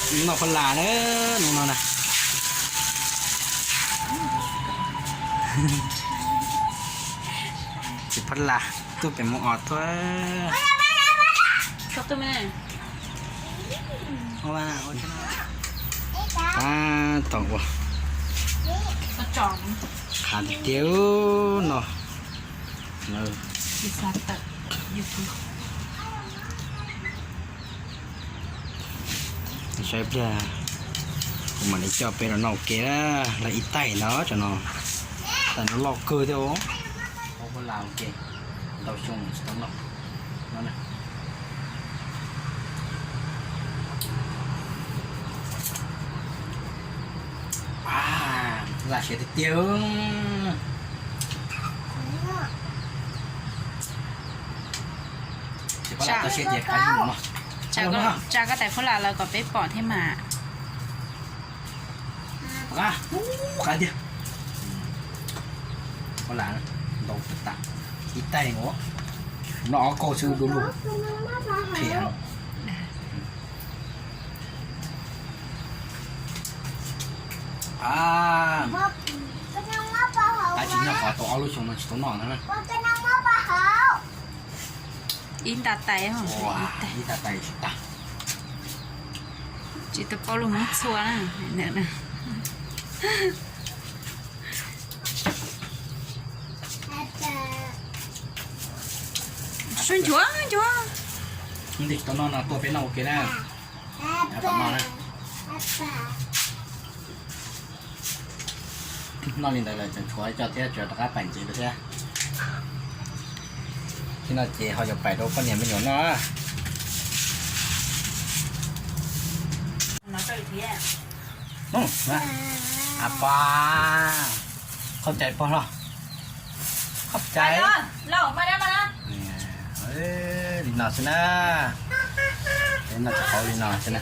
Noj phab las na, no na. Tsis phab las, tuaj pem mus os tuaj. Tom ua qhav tiag tiag no. Saib pliag kuv mam li coj peb los noj ua ke na, lawv ib taig ntawd tso no, taig no loj kawg thiab os. Ntau xyoo tsis tau noj no. Laj siab tiag tiag. Tsa koj tais phab las los kom peb pom thiab mas. Qab tiag. Ntau tas ib taig no, noj ob kaug xwb du lug. Qhia. Tab sis nyob qhov tau ob lub xyoo no tsis tau noj na. Ib nta tais, ib nta tais tsis tag. Tsis tau paub luag Hmoob txhua na. Sub nchuav nchuav. Tsis tau noj no tuaj peb noj ua ke na. Noj li ntawd lawm tseem tshuav coj thiab, tseem rov qab pais ntxiv lawm thiab. Thiab no ces ho yuav pais rau poj niam me nyuam noj. A pa, qhov cai pog los, qhov cai. Li no xwb na, li no tsis qauv li no xwb na.